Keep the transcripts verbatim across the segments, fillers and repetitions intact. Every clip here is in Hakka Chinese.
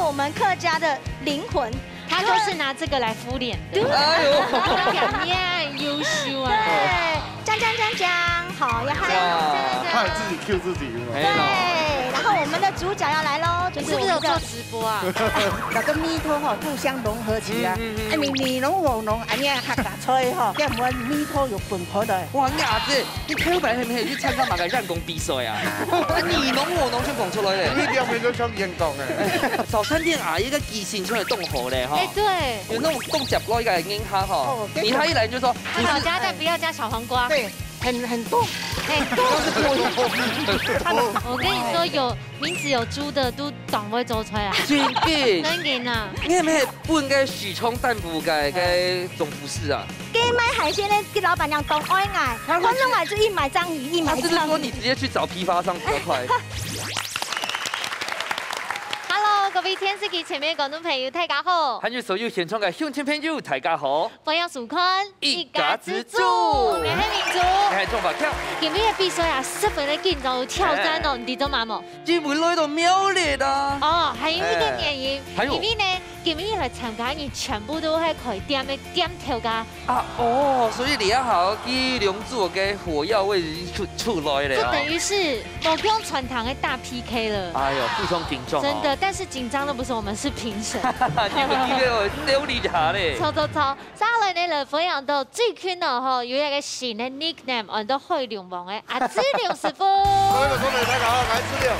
我们客家的灵魂。他就是拿这个来敷脸的。对。哎呦。你很优秀啊。对，讲讲讲讲，好，要嗨。哇。他还自己 Q 自己，是吗？对，然后我们的主角要来喽，就是我们的你是不是有做直播啊？摎个味道吼，互相融合起來。嗯，嗯，嗯。哎，你，你侬我侬，哎呀，客家菜吼，這門味道有滾開來。哇，你阿姊，你頭擺係毋係去參加麼个人工比賽啊？啊，你侬我侬就講出來咧。你兩邊都像演講哎。早餐店阿姨个記性出來當好咧，吼。哎，對。有那種動腳不一个人哈，吼。哦，對。你他一來就說，不是，好，加蛋，不要加小黃瓜。對，很，很多。哎，都是豬油。我跟你說，有名字有豬的都當會做出來啊。真的。真的啊。你係毋係分該許昌南部个，該總服侍啊？該賣海鮮个，該老闆娘當愛𠊎，他會去，看到𠊎就一買章魚，一買章魚。他是不是說你直接去找批發商比較快？Hello，各位電視機前面个觀眾朋友，大家好。還有所有現場个鄉親朋友，大家好。歡迎收看一家之煮。𠊎係明珠。𠊎係鍾華強。今日个比賽啊，十分个緊張，有挑戰哦，哎。你知做麼个無？因為來到苗栗啊。哦，還有一個原因，哎。還有。因為呢，今日來參加个人全部都係開店个店頭家。啊，哦，所以這下佢兩組个火藥味已經出，出來了哦。這等於是無共傳統个大P K了。哎喲，非常緊張哦。真的，但是緊張的不是我們，是評審。你們今天有料理他嘞。錯，錯，錯。接下來呢，來分享到最近哦，吼，有一個新个nickname，安到海龍王个阿志龍師傅。各位觀眾朋友，大家好，我係志龍。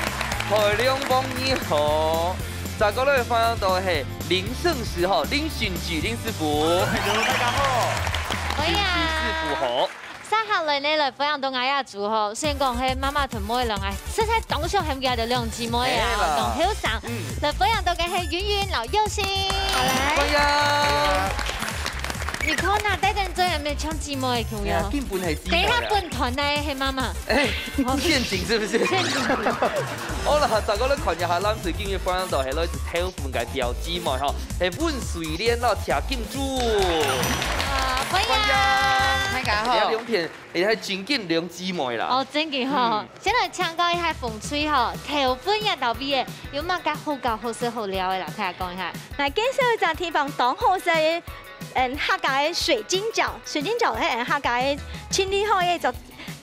海龍王你好。再過來分享到係林勝時吼，林勝時林師傅。大家好。哎呀。林師傅好。 接下來呢，來分享到𠊎阿姊吼，雖然講係媽媽同妹兩个，實在當想喊佢兩姊妹啊，係啦。當後生。嗯。來分享到个係云云摎佑星。好來。歡迎。你看啊，戴等嘴也沒像姊妹个樣。哎呀，根本係姊妹啊。等一下分團呢，係媽媽。哎，陷阱是不是？陷阱。好啦，大家來看一下，咱最近个分享到係來自豆腐个表姊妹吼，係溫水蓮摎謝金珠。啊，歡迎。歡迎。大家好。這兩片 也係真緊兩姊妹啦。哦，真个吼。嗯。先來請教一下紅隊吼，頭份這道菜个，有麼个好搞、好食、好料个啦？大家講一下。來介紹一隻地方當好食个，嗯，客家个水晶餃。水晶餃係客家个盡厲害个一種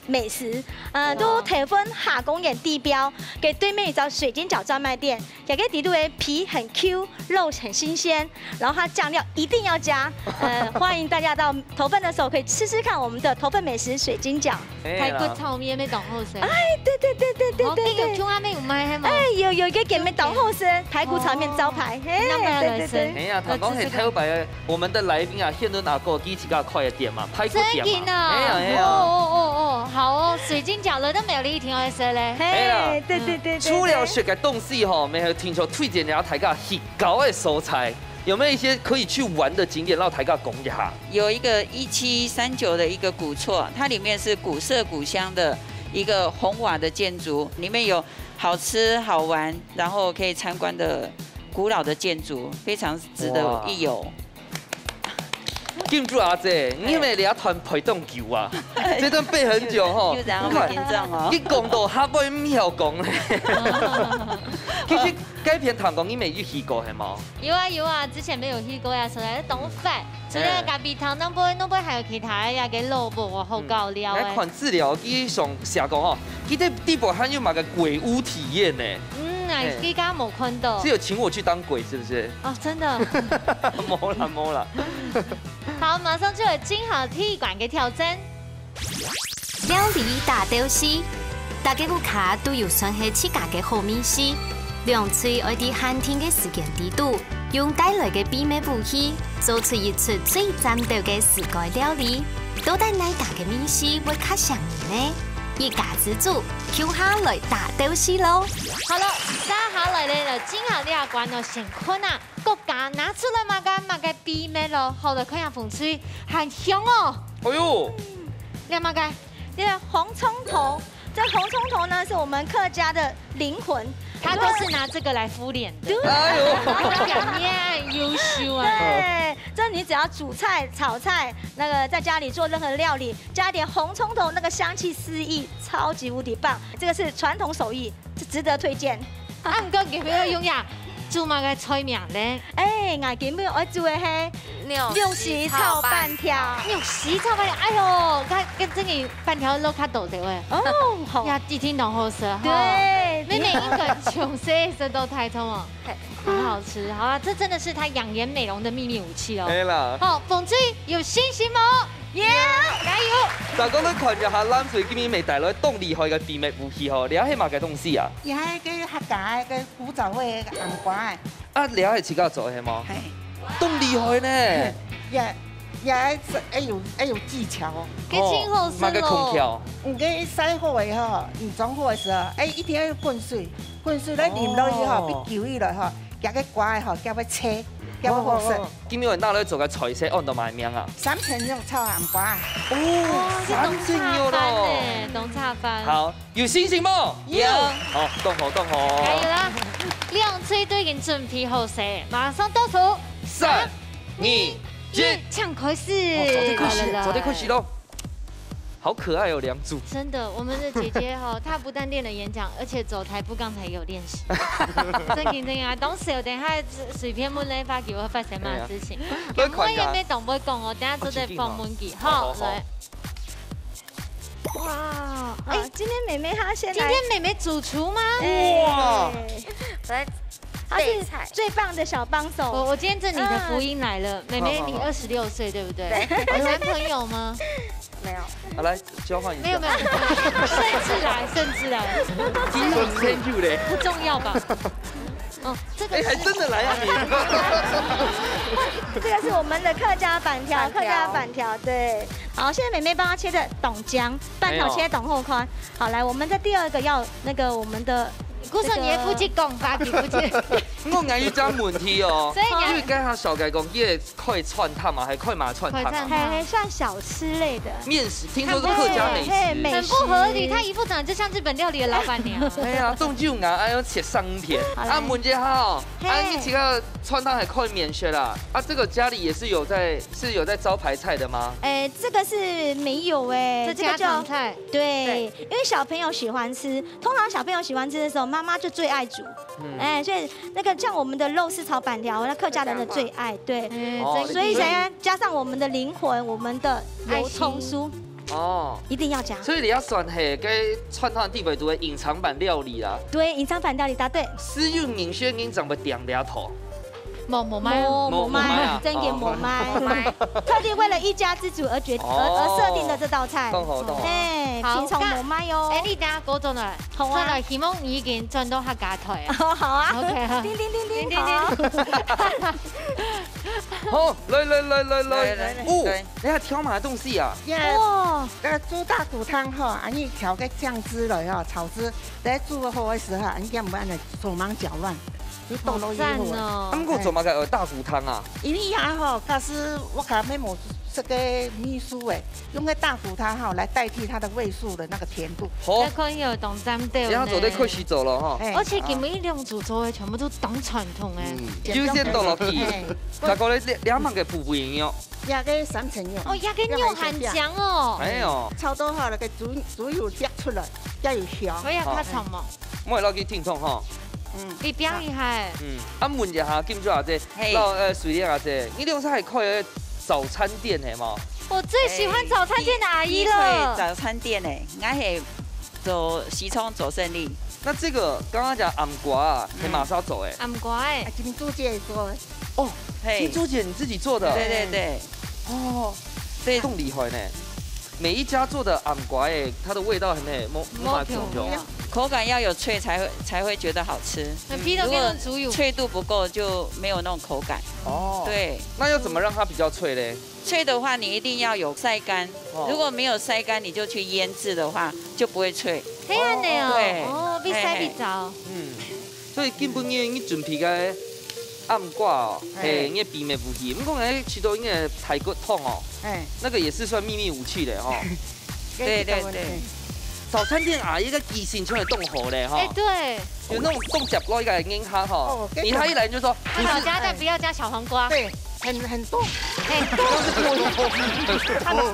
美食。呃，哦。都頭份夏公園地標，佢對面一隻水晶餃專賣店。 這個底肚个皮很Q，肉很新鮮，然後它醬料一定要加。呃，歡迎大家到頭份的時候可以吃吃看我們的頭份美食水晶餃。哎啦。排骨炒麵乜當好食。哎，對對對對對對對。哦，這个有賣係無？哎，有，有一個也當好食，排骨炒麵招牌。哦。嘿，那麼要來吃。對對對。哎呀，頭擺係頭擺个 我們的來賓啊，現在拿過去自家開个店嘛，排骨店嘛。真个啊？哎呀，哎呀。哦，哦，哦，哦，好哦，水晶餃來到苗栗一定愛食咧。嘿，哎啦。對，對，對，對，除了食个東西吼，對。還有聽說推薦一下大家去搞个所在，有沒有一些可以去玩的景點，讓大家講一下？有一個一七三九的一個古厝，它裡面是古色古香的一個紅瓦的建築，裡面有好吃好玩，然後可以參觀的古老的建築，非常值得一遊。哇。 金珠阿姊，你係毋係這段背當久啊？這段背很久吼。又，又然後會緊張哦。你講到下背毋曉講咧。其實該片聽講你乜有去過係無？有啊有啊，之前乜有去過呀，實在是當歡。除了咖啡糖，南部，南部還有其他个該老屋哦，好搞料欸。來看資料，佢上寫講吼，佢在地步還有麼个鬼屋體驗呢？嗯，哎，嘿。這個無看到。是有請我去當鬼是不是？哦，真的。無啦，無啦。 好，馬上就有金豪第一關个挑戰。料理大鬥敘，大家屋下都有算係自家个好味緒。兩隊愛在限定个時間裡肚，用帶來个秘密武器，做出一出最讚鬥个自家料理。到底哪家个味緒會較餳人呢？一家之煮，共下來大鬥敘囉！好了，接下來呢，來進行這一關哦，先看啊， 各家拿出來麼个麼个秘密囉，好，來看下紅隊，還香哦。哎喲。這麼个，這個紅蔥頭，這紅蔥頭呢，是我們客家的靈魂。他都是拿這個來敷臉的。對。哎喲。你很優秀啊。對，這你只要煮菜、炒菜，那個在家裡做任何料理，加一點紅蔥頭，那個香氣四溢，超級無敵棒。這個是傳統手藝，這值得推薦。啊，毋過有沒有用呀？煮麼个菜名咧？哎，𠊎今日愛煮个係肉絲炒粄條。肉絲炒粄條，哎喲，佢，佢真个粄條落較多个喂。哦，好。呀，一定當好食哈。對。妹妹應該從細食到大，著無？很好吃，好啊，這真的是她養顏美容的祕密武器哦。係啦。好，紅隊有信心無？有，加油！再過來看一下藍隊今日妹帶來當厲害个祕密武器吼，這係麼个東西啊？這係个客家个古早味个餡瓜。 啊，這係自家做个係無？係。當厲害呢！也，也愛，愛有，愛有技巧哦。該真好食哦。哦，麼个技巧？你該曬好个吼，你裝好个時候，哎，一定愛滾水，滾水來淋落去吼，哦。變久以來吼，佢个瓜仔吼，佢會脆，佢會好食。哦，哦，哦。今日𠊎拿來做个菜色，安到麼个名啊？三層肉炒餡瓜。哦，哦，這三層肉咯。當下飯呢，當下飯。好， 有信心無？有。好，當好，當好。加油啦！兩隊都已經準備好勢，馬上倒數。三、二、一，請開始。哦，早點開始，來，來，來。早點開始咯。好可愛哦，兩組。真的，我們的姐姐哈，她不但練了演講，而且走台步剛才也有練習。真的，真的啊，當時有等一下隨便問了一發，給我發生麼个事情。哎呀。我也沒懂，不會講哦，等下做得訪問佢。好，好，好。好，來。 哇，哎，哎，今天妹妹她先來。今天妹妹主廚嗎？哎，哇。我在她是备菜。最棒的小幫手。我，我今天正你的福音來了，嗯。妹妹，好，好，好。你二十六歲，對不對？對。有男朋友嗎？沒有。好，來，交換一下。沒有，沒有，甚至來，甚至來。今天先去嘞。不重要吧？ 哦，這個是，哎，還真的來啊你。這個是我們的客家粄條，粄條。客家粄條，對。好，現在妹妹幫她切得當靚，粄條切得當好看。哎喲。好，來，我們的第二個要那個我們的故事你也不去講吧，你不去。我還有一個問題哦，所以你要，因為剛才小改講，這个 開汆燙嘛，還開麼个汆燙啊？開汆燙。嘿，嘿，算小吃類的。麵食，聽說是客家美食。嘿，嘿，美食。很不合理，她一副長得就像日本料理的老闆娘。哎呀，中秋啊，哎喲，切生片。好，來。啊，問一下哦，嘿。啊，你這個汆燙還開麵食啦？啊，這個家裡也是有在，是有在招牌菜的嗎？哎，這個是沒有哎，這家常菜。這個就，對，對。因為小朋友喜歡吃，通常小朋友喜歡吃的時候，媽媽就最愛煮。 嗯。哎，所以那個像我們的肉絲炒粄條，那客家人的最愛，對。嗯，哦，所以才要加上我們的靈魂，我們的油蔥酥，愛心。哦。一定要加。所以你也算係該汆燙地位都係隱藏版料理啦。對，隱藏版料理，答對。係有人先隱藏个點這套。無，無賣啊。無，無賣，無賣啊。真个無賣。哦。無賣。特地為了一家之煮而決，而，而設定的這道菜。哦。懂好，懂好。哎，好，平常無賣哦。該，哎，你等下過轉來。 好啊。轉來希望你已經轉到客家台啊。好啊。OK，好。叮叮叮叮，叮叮叮。好。好，來來來來來。來，來，哦，來。你還挑麼个東西啊？呀，哇。呃，煮大骨湯吼，啊，你調個醬汁來吼，炒汁，在煮好个時候，啊，你這樣毋會恁樣手忙腳亂，就動到一火。好讚哦。啊，毋過做麼个有大骨湯啊？因為呀吼，假使屋下乜無食个味素誒， 用个大骨湯吼來代替它的味素的那個甜度。好。這款有當讚的呢。這下做得開始做了哈。哎。而且今晡日兩組做个全部都當傳統誒。嗯，優先倒落去。哎。再過來，這，這麼个部位哦。這個三層肉。哦，這個肉很強哦。哎喲。炒到好，那個豬，豬油滴出來，要有香。所以要較長嘛。好。莫落去聽眾哈。嗯。你表演一下誒。嗯，啊，問一下，金珠阿姐，嘿。老，呃，水蓮阿姐，你兩儕還開个早餐店係無？ 我最喜歡早餐店的阿姨了。哎，你開早餐店呢，𠊎係做西昌做生理。那這個剛剛講餡瓜啊，嗯。係麼儕做个？餡瓜誒。啊，金珠姐做的。哦，嘿。金珠姐你自己做的？對對對。哦，對。當厲害呢。每一家做的餡瓜誒，它的味道很，無，無共樣。無共樣。口感要有脆才會，才會覺得好吃。那皮都變成豬油。如果脆度不夠，就沒有那種口感。哦。對。那要怎麼讓它比較脆嘞？ 脆的話，你一定要有曬乾。哦。如果沒有曬乾，你就去醃製的話，就不會脆。係恁樣哦。對。哦，比曬比早。嘿，嘿。嗯，所以今晡日你準備个餡瓜哦，嘿。嘿，你个祕密武器。毋過𠊎試著你个排骨湯哦，嘿。那個也是算祕密武器的哦。對，對，對。早餐店阿姨个記性全部當好咧，吼。哎，對。 有那種動腳不一個人哈哈，哦，你他一來就說，他老家的不要加小黃瓜。對，很，很多。哎，都是我。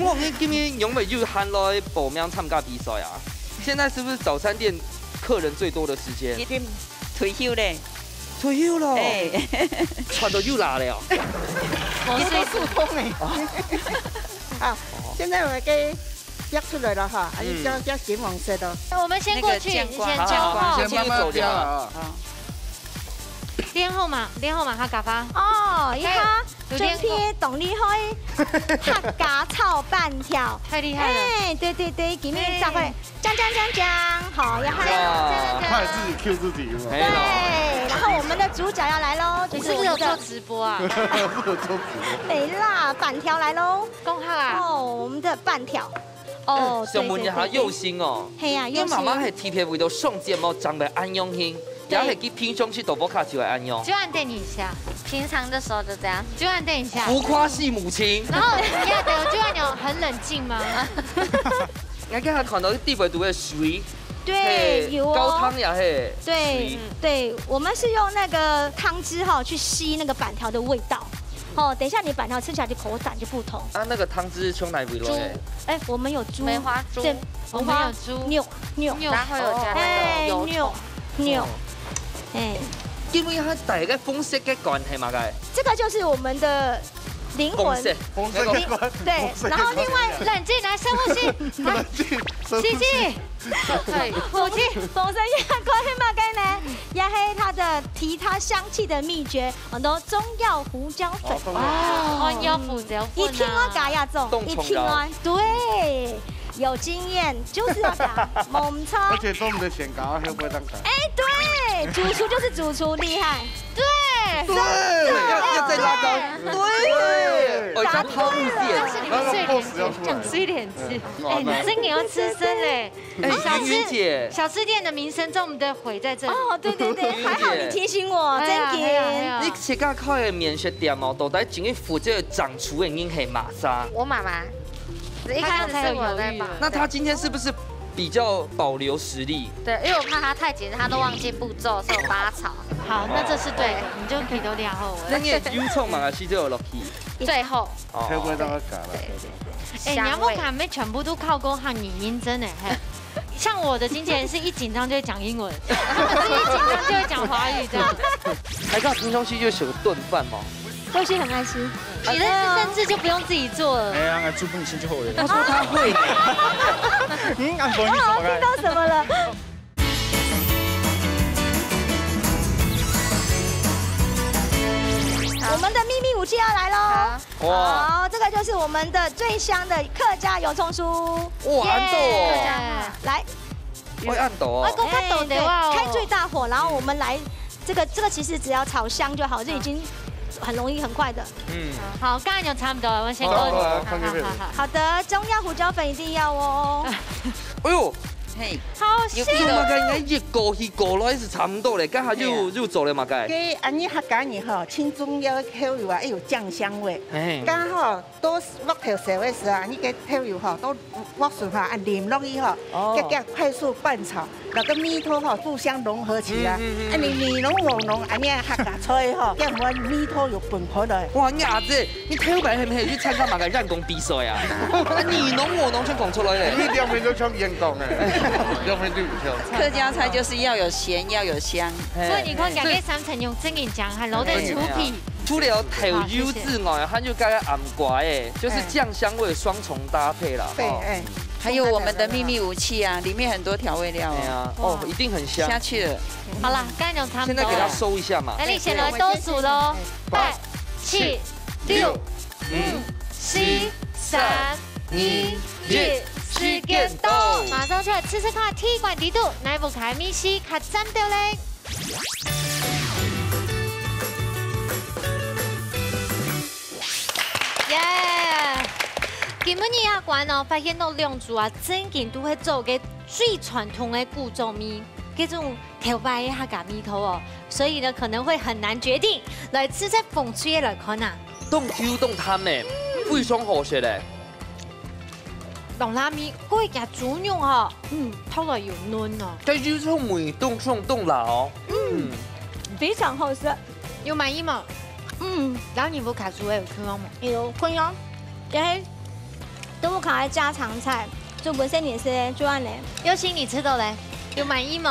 我們今天永遠就喊來報名參加比賽啊！現在是不是早餐店客人最多的時間？一定。退休咧。退休咯，哎，穿到又辣了哦。我是速通哎。啊，现在我们给压出来了哈，啊，嗯。你叫叫金黄色的。我们先过去，那个酱瓜。你先酱瓜。好，好，好，先慢慢加啊。好。电话嘛，电话嘛，他嘎发。哦，一下，哎，有电话。准备懂厉害，客家炒粄条。太厉害了。哎，对对对，给你一张会。哎。 讲讲讲讲，好，要喊。哇，他也自己 Q 自己嘛。没有。对，然后我们的主角要来喽，就是我们的，你是不是有做直播啊？不能做直播。没啦，粄条来喽。恭喜啊！哦，我们的粄条。哦，想问一下，对，对，对，对。用心哦。嘿呀，用心。因为妈妈还特别为了上节目长得恁用心，也还去平常时都不客气的恁样。就按等一下。平常的时候就这样。就按等一下。浮夸系母亲。然后，呀，对，就按鈕很冷静吗？ 𠊎刚才看到地板都会水，对，嘿，有哦。高汤也嘿，对，水。对，我们是用那个汤汁哈去吸那个粄条的味道。哦，等一下你粄条吃起来就口感就不同。啊，那个汤汁从哪里来的？猪，哎，我们有猪，梅花猪。对，我们有猪。牛，牛。牛。然后有加那个哎，油葱。牛，牛。哦。哎。因为它带个风味个关系嘛，该。这个就是我们的灵魂。风味。风味个关，对，风味个关。然后另外冷静，来，深呼吸，来，冷静，深呼吸。吸气。对，吐气。风味个关系嘛，该呢，也是它的提它香气的秘诀，很多中药胡椒粉。哦，中药。哦，中药胡椒粉啊。一听我嘎呀中，冻虫了。一听我，对，有经验，就是要嘎，没错。而且中的选嘎，会不会当嘎？哎，对，主厨就是主厨，厉害。 对，对，要，要再拉高。对，对，哦，讲汤一点。但是你们睡莲子，讲睡莲子，嗯，哎，你真的要吃参嘞。哎，小吃，云云姐。小吃店的名声这么的毁在这里。哦，对对对，云云姐。还好你提醒我，哎呀，真的。哎呀，哎呀。你自家开个面食店哦，到底今日负责掌厨的人系嘛啥？我妈妈，一开始是我在帮。那她今天是不是比较保留实力？对，因为我怕她太紧张，她都忘记步骤，所以我帮她炒。 好，那这是对的，你就可以都练好了。那你也有唱嘛，还是就有落去？最后。哦。才不会让他嘎了。对，对，对。哎，香味。你要不看，没全部都靠工行，你认真的，嘿。像我的经纪人是一紧张就会讲英文，他们是一紧张就会讲华语这样。还是他平常时就喜欢炖饭吗？我也是很爱吃。你认识甚至就不用自己做了。哎呀，来煮饭先就好了。他说他会。嗯，啊，不好意思，哦，我刚才听到什么了？ 我们的秘密武器要来喽！好。哇。好，这个就是我们的最香的客家油葱酥。哇，恁多哦。耶。来。会恁多哦。哎，讲较大声，哎，对哇哦。开最大火，然后我们来，这个，这个其实只要炒香就好，这已经很容易很快的。嗯。好，刚才就差不多了，我先过去。好，好，好，好，好，好。好的，中药胡椒粉一定要哦。哎呦， 嘿。好香。有味道。做麼个？應該一過去過來是差不多咧，剛好又，係啊。又做了麼个？該恁呢客家人吼，盡重要个口油啊，愛有醬香味。嘿。剛好到鑊頭燒个時候啊，你个豆油吼，到鑊順吼，啊淋落去吼，哦。遽遽快速拌炒，那個味道吼互相融合起來。嗯，嗯，嗯。啊，你你濃我濃，恁呢客家菜吼，該碗味道有分開來。哇，你阿姊， 你頭擺係毋係去參加麼个染工比賽啊？啊，你儂我儂全講出來咧。你兩片都像演講欸，兩片都有跳。客家菜就是要有鹹，要有香。嘿。所以你看，所以兩個三層肉真緊張，還落得出皮。除了豆油之外，好，謝謝。還有加個醃瓜欸，就是醬香味雙重搭配啦，對，吼。哎。還有我們的秘密武器啊，裡面很多調味料哦。對啊，哦，一定很香。下去了。好啦，該就差不多了。現在給它收一下嘛。那你先來倒數咯。八、七、六、 五、四、三、二、一，時間到。馬上就來試試看，鐵罐底肚，哪一部開咪西較讚到咧？耶！今晡日啊，觀哦，發現到兩組啊，正經都係做个最傳統个古早味，這種 頭擺个客家味道哦，所以呢，可能會很難決定。來試食紅隊个來看啊。當Q當彈欸，非常好食欸。當拉麵，過一隻豬肉哦，嗯，透來又嫩哦。該油蔥味當香當辣哦。嗯，嗯。非常好食。有滿意無？嗯。然後你屋下煮个有香無？有，香哦。這係 都係客家家常菜，就本身也係就恁呢。尤其你食到咧，有滿意無？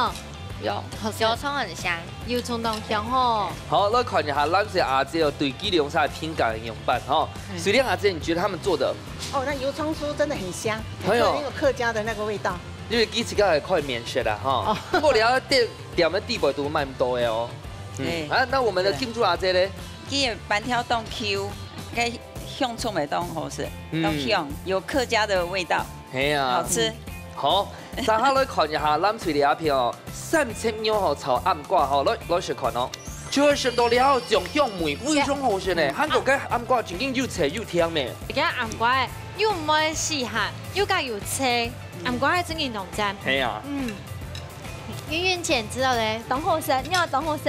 有，好吃。油蔥很香。油蔥當香吼。好，來看一下藍色阿姐哦，對雞柳沙的評價个樣板吼。嗯。水蓮阿姐，你覺得他們做的？哦，那油蔥酥真的很香，哎呦。很有客家的那個味道。因為佢自家係開麵食啦吼。哦。不過你要店，店个地位都蠻多个哦。嗯。對。啊，那我們的金珠阿姐呢？佢个粄條當Q，該香蔥也當好食，嗯。當香，有客家的味道。 係啊。好吃。好，接下來看一下藍隊這片哦，三層肉吼炒醃瓜吼，來，來試看哦。就係食到了醬香味，非常好食呢。嗯。還過該醃瓜正經又脆又甜呢。這个醃瓜又毋會死鹹，又加有脆，嗯。醃瓜還真經當讚。係啊。嗯。圓圓姐知道咧，當好食，肉當好食，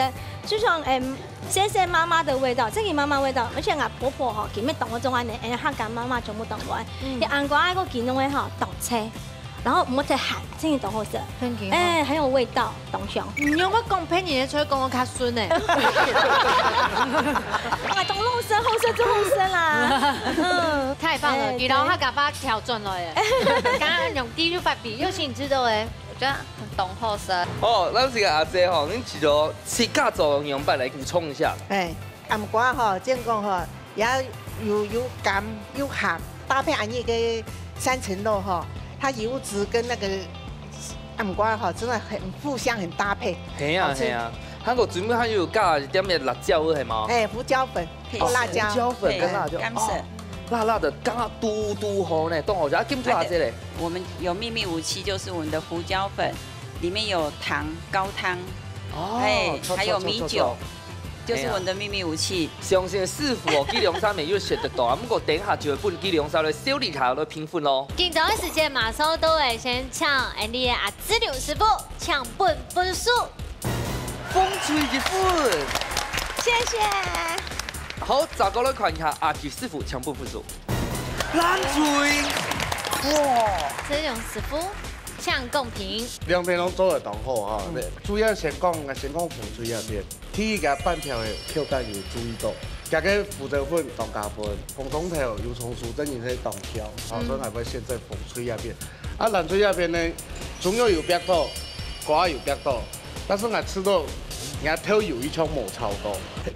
就像，嗯， 謝謝媽媽的味道，真个媽媽味道，而且𠊎婆婆吼，佢乜當好種恁呢，哎，客家媽媽全部當好。嗯。佢醃瓜个佢弄个吼，當脆，然後毋會忒鹹，真个當好食。很好。哎，很有味道，當香。你有沒有講別人个菜講我較順呢？啊，當好食，好食就好食啦。嗯。太棒了，哎，佢老客家話調轉來了。對。剛剛用第一句發比，又是你知道哎。 我覺得當好食。哦，藍隊个阿姐吼，你試著自家做个樣板來補充一下。哎，醃瓜吼，正講吼，也有，有鹹有鹹，搭配恁呢个三層肉吼，它油脂跟那個醃瓜吼，真的很互相很搭配。係啊，好吃。係啊，還過最尾還有加一點點辣椒，係無？哎，胡椒粉。 配色。哦，辣椒。胡椒粉跟辣椒，對，甘色。哦，辣辣的，剛剛嘟嘟吼呢，當好食。啊，金珠阿姐咧？我們有秘密武器，就是我們的胡椒粉，裡面有糖，高湯，哦，哎，著，還有米酒，著，著，著。就是我們的秘密武器。哎呀。相信師傅哦，佢兩儕乜有食得到啊，毋過等一下就會分佢兩儕來小厲害來評分咯。緊張个時間馬上到了，先請𠊎等个阿志龍師傅請分分數。 紅隊一分。謝謝。好，再過來看一下阿志師傅請分分數。藍隊，哇！志龍師傅，請公平。兩片攏做得當好啊，嗯。主要先講，先講紅隊那片。第一个粄條个口感有注意到，這个胡椒粉當加分，紅蔥頭、油蔥酥真个係當香，啊，嗯。所以𠊎會選擇紅隊那片。 啊，藍隊這片呢，豬肉有煏到，瓜有煏到，但是𠊎試著，𠊎豆油一向無炒到，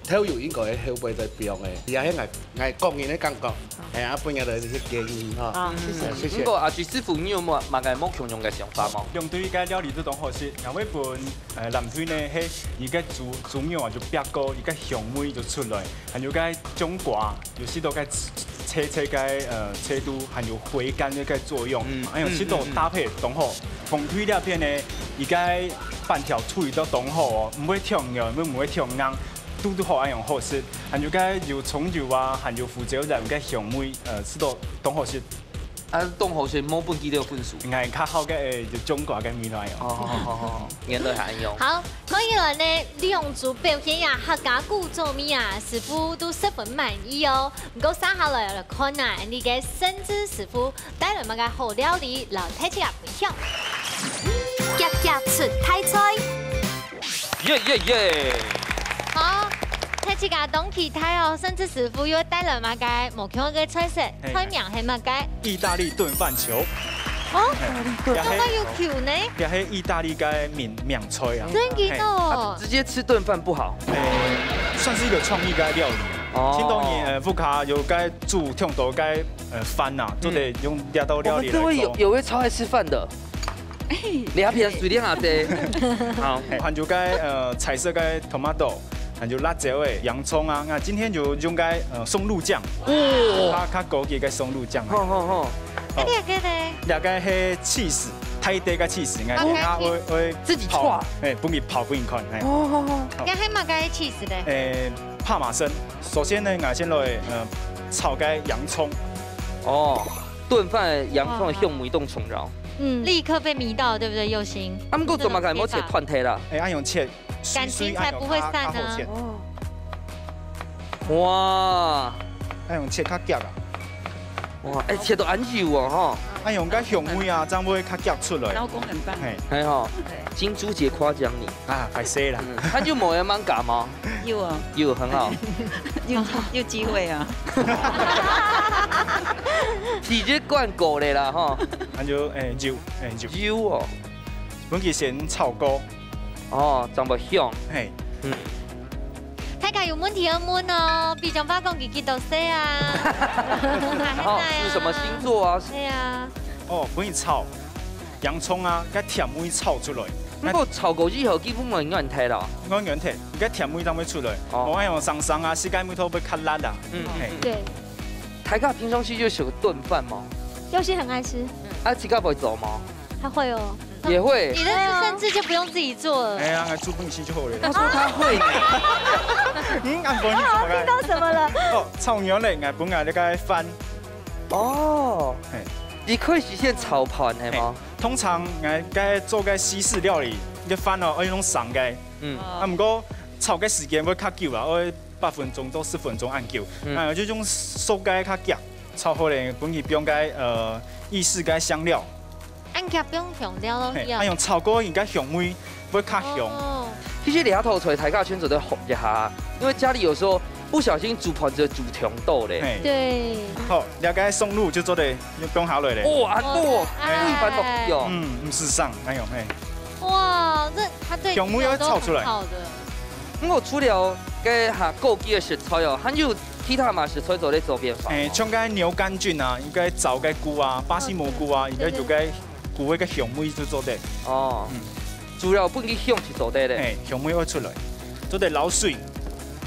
豆油應該係後背再放个，這係𠊎，𠊎個人个感覺，哎呀，分人个一些建議哈。啊，謝謝。嗯，謝謝。毋過阿志師傅，你有無麼个無共樣个想法無？兩隊个料理都當好食，𠊎會分，呃，藍隊呢，係佢个豬，豬肉啊就煏過，佢个香味就出來，還有該種瓜， 有食著該脆脆个，呃，脆度，還有回甘个該作用。嗯。還有食著搭配當好。嗯，嗯，嗯。紅隊這片呢，佢个粄條處理到當好哦，毋會忒軟，毋會忒硬，堵堵好恁樣好食。還有該有蔥油啊，還有胡椒仔，有該香味，呃，食著當好食。啊，當好食，無分佢兜分數。𠊎較好个，呃，就種瓜个味道哦。好，好，好，好，好。原來係恁樣。好， 看起來呢，兩組表現啊，客家古早味啊，師傅都十分滿意哦。毋過，接下來來看啊，𠊎等个盛智師傅帶來麼个好料理，摎大自家分享。遽遽出大菜。耶耶耶！好，大自家當期待哦，盛智師傅又帶來麼个無共樣个菜色，嘿，菜名係麼个？意大利燉飯球。哦，嘿，意大利燉飯。這下有球呢？ 這係意大利个名，名菜啊。真个哦。嘿。直接吃燉飯不好。欸，算是一個創意个料理。哦。聽講你，呃，屋下有該煮當多个，呃，飯啊，嗯。做得用這道料理來做。我們這位有，有位超愛吃飯的。你那邊水蓮阿姐。好。還有該，呃，彩色个tomato，還有辣椒个洋蔥啊。那今天就用該，呃，松露醬。哦。較，較高級个松露醬。好，好，好。好。啊，你這個呢？這個係cheese。 大垤个cheese，應該，OK。等下會，會自己搓。欸，分你刨分你看，欸。哦，好，好。這係麼个cheese呢？欸，帕瑪森。首先呢，𠊎先來，呃，炒个洋蔥。哦，燉飯洋蔥个香味當重要。哇。嗯，立刻被迷到，對不對，佑星？啊，毋過做麼个無切斷忒啦？欸，愛用切 感情才不會散啊。碎碎，恁樣較，較好切。哦。哇。愛用切較遽啊。哇，欸，切到恁幼哦，吼。愛用該香味啊，正會較遽出來。老公很棒。嘿。還好，對。金珠姐誇獎你。啊，歹勢啦。嗯，他就無愛吂加嗎？有哦。有，很好。有，有機會啊。直接灌狗的啦，吼。那就，欸，油，欸，油。油哦。分佢先炒過。哦，長得香。嘿。嗯。大家有問題要問哦，比如講佢幾多歲啊？哦，係什麼星座啊？對啊。哦，分佢炒，洋蔥啊，該甜味炒出來。不過炒過以後，基本上軟忒了。軟軟忒，該甜味正會出來。哦。無愛用生生啊，時間味道會較辣啊。嗯，嘿。嗯。對。大家平常時就食個燉飯嗎？有些很愛吃。啊，自家會做嗎？他會哦。也會。你的甚至就不用自己做了。哎呀，𠊎煮飯食就好了。他說他會呢。嗯，恁樣你怎麼辦？聽到什麼了？哦，炒肉咧，𠊎本來那個飯。哦。嘿。你可以實現炒飯，係嗎？嘿，通常𠊎該做該西式料理，該飯哦，愛用生个。嗯。啊，毋過炒个時間會較久啊，愛八分鐘到十分鐘恁久。嗯。啊，就用熟个較遽，炒好咧，分佢放該，呃，意式个香料。 恁遽放香料落去啊。嘿，啊，用炒過，佢个香味會較香。哦。其實這下頭出來大家全部都學一下，因為家裡有時候不小心煮飯就煮忒多咧。嘿。對。好，了解，松露就做得用放下來咧。哦，恁多，哦，哎。一般都有。嗯，毋使省，哎喲，嘿。哇，這它對香味要炒出來。皮肤都很好的。不過除了該下高級的食材哦，還有其他嘛食材做得做變化。哎，像該牛肝菌啊，應該炒該菇啊，巴西蘑菇啊，哦，對。應該有該 菇个香味就做得。哦。嗯。主要分佢香就做得咧。嘿，香味會出來，做得撈水，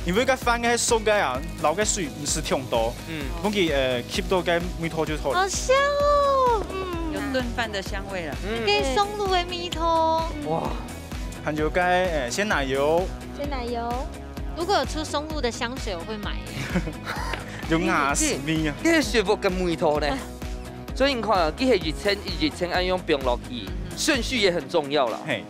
因為該飯个熟个啊，撈个水毋使忒多，嗯。分佢，呃，吸到該味道就好了。好香哦，嗯。有燉飯的香味了。嗯。該松露个味道。哇。還有該，呃，鮮奶油。鮮奶油。如果有出松露的香水，我會買耶。有雅士味啊。這個水果跟味道呢？ 所以你看啊，佢係一層一層恁樣放落去，順序也很重要啦。嘿，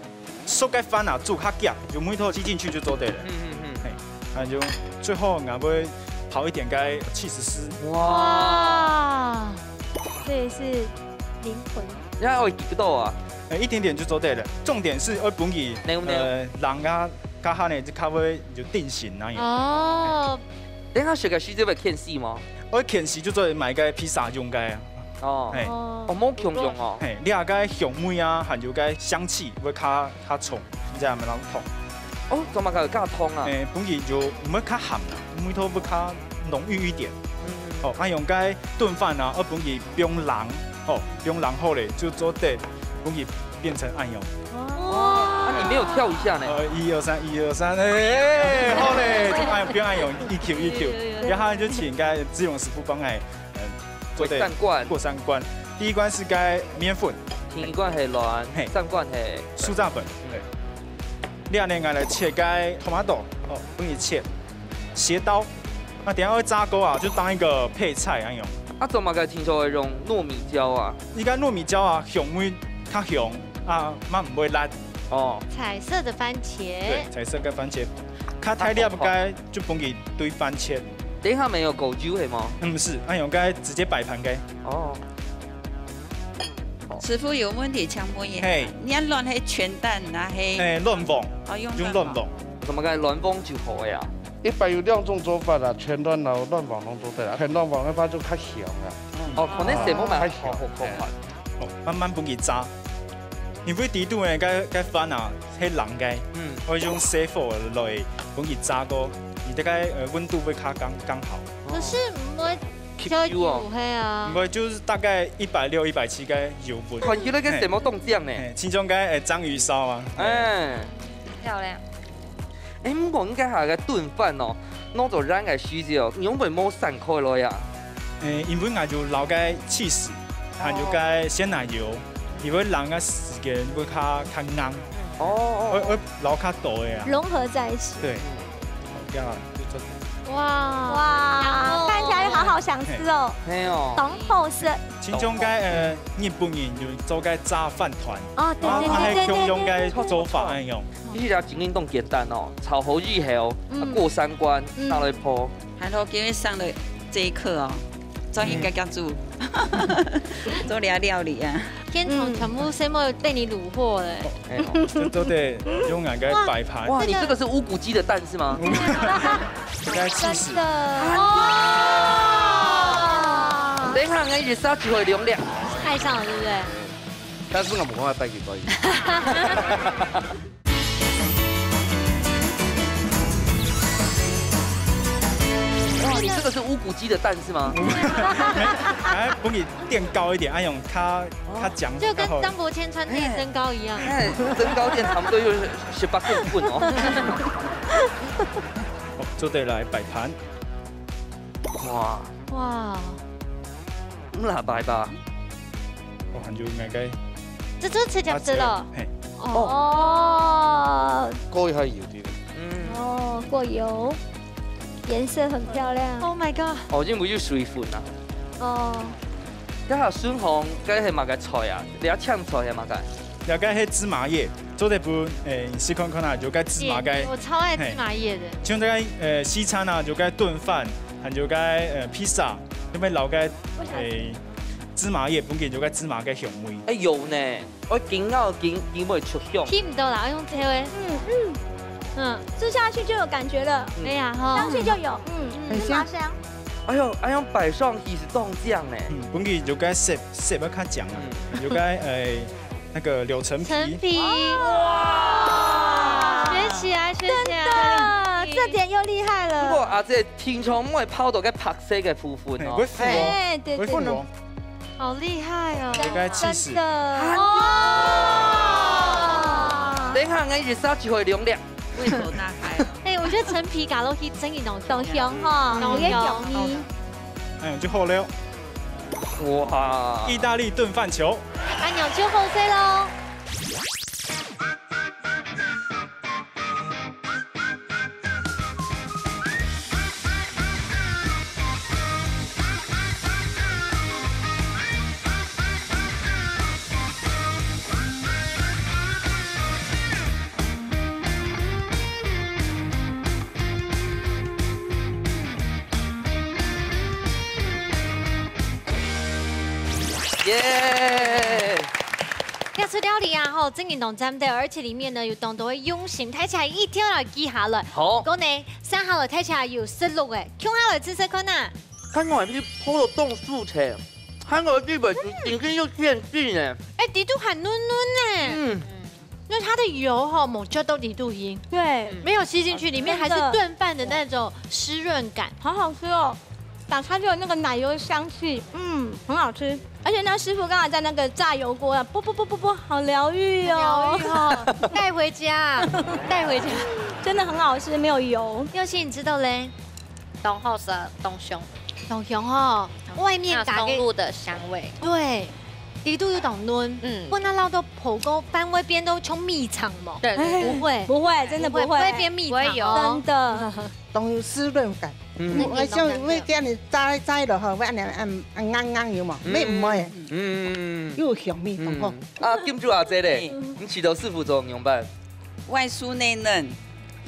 熟个飯啊，煮較遽，有味道擠進去就做得了。嗯，嗯，嗯。嘿，那就最後𠊎會泡一點該起司絲。哇。哇，這也是靈魂。你看，哦，幾多啊？呃，一點點就做得了。重點是要分佢，牛牛。呃，冷啊，較下呢，就較會有定型那樣。哦。等下食个時節會牽絲嗎？愛牽絲就做得買个披薩用个啊。 哦。嘿。哦。哦，無共樣哦。嘿，你啊，該香味啊，還有該香氣會較，較重，你知道嗎？然後痛。哦，做麼个會較痛啊？嘿，分佢就毋會較鹹啦，味道會較濃郁一點。嗯，嗯。哦，啊，用該燉飯啊，愛分佢放冷，哦，放冷好咧，就做得分佢變成恁樣。哇。啊，你沒有跳一下呢？呃，一二三，一二三，哎，好咧，就恁樣，放恁樣，一Q一Q，有，有，有。然後就請該志勇師傅幫𠊎 嗯，做得過三關。過三關。第一關係該麵粉。第一關係卵，嘿。三關係酥炸粉，對。這下呢，𠊎來切該tomato，哦，分佢切斜刀。那等下會炸過啊，就當一個配菜恁樣。啊，做麼个聽說會用糯米椒啊？這个糯米椒啊，香味較香啊，嘛毋會辣。哦。彩色的番茄。對，彩色个番茄。較大粒个就分佢堆番茄。等一下沒有果汁係無？嗯，毋係，啊，用該直接擺盤个。哦。師傅有問題請問一下，嘿。你愛卵係全蛋啊，係？嘿，卵黃，哦，用卵黃。用卵黃。做麼个卵黃就好个啊？一般有兩種做法啦，全卵摎卵黃攏做得啦。全卵黃个話就較香啦。哦，可能係無買較好，好，好看。哦，慢慢分佢炸。因為底肚个該，該飯啊，係冷个，嗯。愛用細火來分佢炸過，佢大概，呃，溫度會較剛，剛好。可是毋會 Keep 燒油哦。油，係啊。毋會，就係大概一百六、一百七个油溫。看起來个什麼動靜呢？嘿，親像該，呃，章魚燒啊。哎。漂亮。哎，毋過應該下个燉飯哦，拿做恁个時節哦，仰會無散開來呀？誒，因為𠊎有摎該起司，還有該鮮奶油，佢會冷个時間會較，較硬。哦，哦，哦。會，會摎較多个啊。融合在一起。對。嗯。好，這樣啊，就做。哇，哇，看起來好好想吃哦。係哦。當好食。親像該，呃，日本人有做該炸飯糰。哦，對，對，啊，對，對，對，係共樣个做法恁樣。其實啊，真正當簡單哦，炒好以後，嗯。啊，過三關，嗯。拿來泡。還好今日上了這一課哦，終於會曉煮，嗯。做這料理啊。現場全部全部被你擄獲了。哎喲，這都得用那個擺盤。哇，你這個是烏骨雞的蛋是嗎？應該七十。真的。哇！等一下，我一直殺機會兩兩。愛上了，對不對？但是我們趕快帶給觀眾。這是烏骨雞的蛋是嗎？哎，分佢墊高一點，哎，用較，較強，就跟較好。張伯謙穿內增高一樣。哎，增高墊差不多又是十八公分哦。哦，做得來擺盤。哇，哇，毋罅擺吧？哦，還有那個，這就直接吃了。嘿，哦，過一下油滴。嗯，哦，過油，顏色很漂亮。Oh my god！哦，因為有水分啊。哦，這下順風，該係麼个菜啊？這青菜係麼个？這個係芝麻葉，做得分，誒，你試看看啊，有該芝麻个，我超愛芝麻葉的。嘿，像這個，呃，西餐啊，有該燉飯，還有該，呃，披薩，有沒有老該，誒，芝麻葉，分佢有該芝麻个香味。哎，有呢，我緊咬緊，緊會出香。聽毋到啦，我用切个。嗯嗯，嗯，吃下去就有感覺了，嗯，哎呀吼，香氣就有，嗯，很香。哎呦，哎呦，擺上去係當靚呢。嗯，分佢有該色，色要較靚啊，有該，誒，那個柳橙皮。陳皮，哇，學起來，學起來。真的，這點又厲害了。不過啊，這平常毋會泡到該白色个部分哦。哎，會苦哦，哎，對，會苦哦。對。 好厲害哦！應該七十。真的。哦。等一下，𠊎一下就會涼涼。胃口大開。哎，我覺得陳皮加落去真的當香哈，當香。也有味。哎，就好了。哇！義大利燉飯球。哎，就好勢咯。 耶！這出料理啊，吼，真的當讚的，而且裡面呢有當多的用心，大家一定要來記下來。好。毋過呢，接下來大家有食落个，共下來試試看啊。看我係泡到當酥脆，看我這本已經又變質呢。哎，裡肚還嫩嫩呢。嗯。 因為它的油吼，沒啜到裡肚去，對，沒有吸進去，裡面還是燉飯的那種濕潤感。好好吃哦，打開就有那個奶油的香氣，嗯，很好吃。而且那師傅剛才在那個炸油鍋啊，啵啵啵啵啵，好療癒哦。療癒哦，帶回家，帶回家。真的很好吃，沒有油。又欣你知道嘞？ 當好食，當香。當香吼，外面打个，那松露的香味。對，裡肚有當嫩，嗯，不然摎到泡个飯會變到像米腸無？對，對，對。不會，不會，真的不會，不會，不會變米腸哦。不會有。真的。當有濕潤感。嗯。我像會這樣子炸一炸了吼，會恁樣，嗯，嗯，硬硬有無？嗯。沒，毋會。嗯。又有香味，當好。嗯。啊，金珠阿姐咧，嗯。你試著師傅做仰般？外酥內嫩，